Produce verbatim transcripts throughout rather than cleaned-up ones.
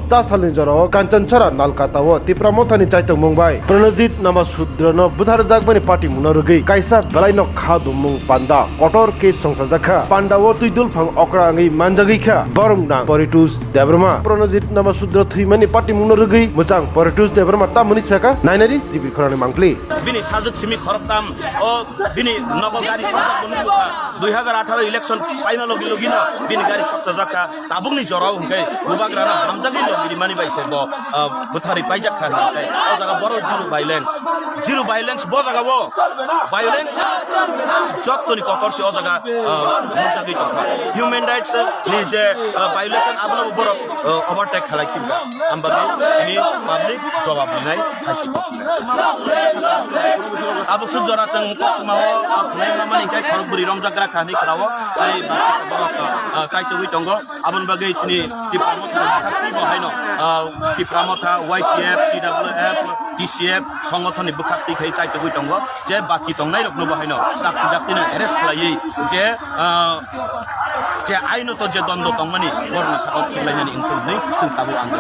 Cha salni jorao Kanchanchara Nalkata o Tipra Mothani chaitokmung bai Pranajit Namasudra no butharjakmani patimungno rwgwi kaisa belaino kha dumung panda kotor case songsajakha. Panda o twi dulphang okra wngwi manjagwi kha borok nang Poritus Debbarma. Pranajit Namasudra thwimani patimungno rwgwi mwchang Poritus Debbarma tamoni sakha nainari T V khorangni mangpli. Bini sajwk simi khoroktham o bini nogo gari sokjak bo nukha. Dui hajar atharo election paina logi logi no bini gari sokchajak kha. Tabukni jorao hwnkhe bubagrano hamjagwi logi rimani bai se bo, ah, bwtharwi paijak kha hwnkhe. O jaga borok zero violence. Zero violence bo jaga o. Violence jottoni kotor se o jaga, ah, hamjagwi tongkha. Human rights ni je, ah, violation abono borok, ah, overtake khalai khibka. Ambagwi tini public jobab rinai hai se. Abo suk jora chwng koktwma o, ah, khwlai mamani khe khorok bwrwi romjak gra kha hinwi khwlao. Tei baksa borok, ah, chaitugwi tongo. Aboni bagwi chini Tipra Motha ni bwkhak twi bo haino, ah, Tipra Motha, Y T F, T W F, T C F songothon ni bwkhak twi khai chaitugwi tongo. Je baki tongnai rokno bo haino dakti dakti no arrest khlaiwi je, ah, je aino to je dondo tongmani borokni sakao khiklainani wngthok hinwi chwng tabuk ang.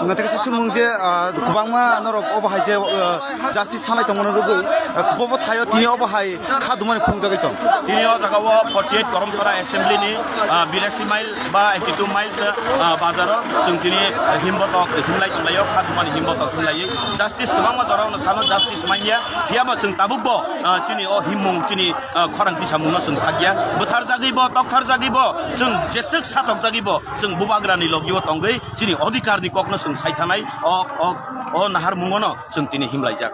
Naithe kaisa swngmung je, ah, kwbangma norok obo hai je, ah, justice sanai tongmani rwgwi, ah, bobo thaio tini obo hai kha dumani phungjagwi tong. Tini o jaga o forty eight Koromsora Assembly ni, ah, birasi mile ba eighty two miles, ah, bazar o chwng tini, ah, himbotok himlai tonglaio, kha dumani himbotok himlaiwi justice kwbangma jorao no sano justice manya, phiyaba chwng tabuk bo, ah, chini o himmung chini, ah, khorang tisamung no chwng thakya, bwtharjagwi bo, toktharjagwi bo, chwng jeswk satokjagwi bo, chwng bubagrani logio tongwi chini odhikar ni kok no chwng saithanai o, o, o naharmungo no chwng tini himlaijak.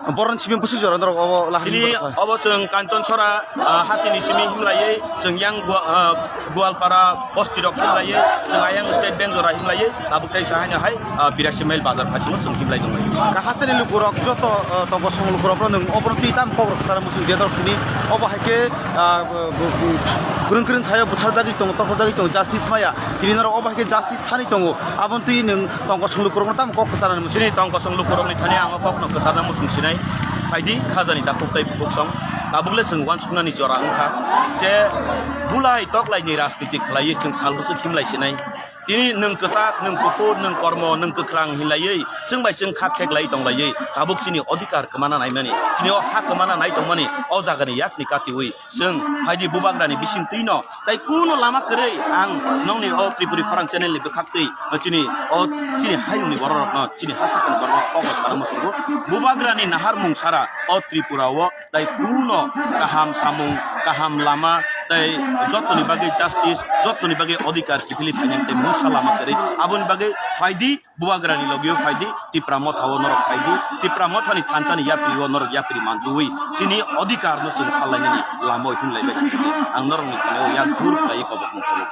Boroni simi bwswk jora norok obo lahai. Tini obo chwng Kanchanchara, ah, hatini simi himlaiwi chwng yang Gua-, ah, Goalpara bosti rok himlaiwi chwng ayang State Bank jora himlaiwi tabuk tei sahaino hai, ah, birasi mile bazar phaisimo chwng himlai tonglai. Ka hasteni lukurok joto, ah, tongkosong lukurokno nwng obono twi tamo kok rwkha sana muchung je norok tini obo hai khe, ah, bu-, bu-, bu-, kwrwng kwrwng thaio bwtharjagwi tongo, tokhorjagwi tongo, justice maya. Tini norok obo hai khe justice sani tongo. Aboni twi nwng tongkosong lukurokno tamo kok kwcharnani muchung? Chini tongkosong lukurokni thani ang o kokno kwcharna muchung sinai. Phaidi khajani takhuk tei bukhuksong. Tabukle chwng uansuknani jora wngkha. Se bulai toklaini rajniti khlaiwi chwng sal bwswk himlai sinai. Tini nwng kwchak, nwng kuphur, nwng kormo, nwng kwkhrang hinlaiwi chwng bai chwng kha kheklai tonglaiwi tabuk chini odhikar kwmana naimani, chini o ha kwmana nai tongmani o jagani yakni katiwi. Chwng phaidi bubagrani bisingtwi no tei kuno lama kwrwi ang nongni o Tripuri Khorang channel ni bwkhak twi chini o chini hayungni bororokno chini hasakni bororok kokno sana muchungo. Bubagrani naharmung sara o Tripura o tei kuno kaham samung, kaham lama tei jotoni bagwi justice, jotoni bagwi odhikar kiphilwi phainani tei mungsa lama kwrwi. Aboni bagwi phaidi Bubagrani logio phaidi, Tipra Motha o norok phaidi, Tipra Mothani thansa ni yapri o norok yapri manjui, chini odhikar no chwng salainani lama o hinlai bai sidi. Ang norok ni thani o yak jur khlai kobok mung kobok.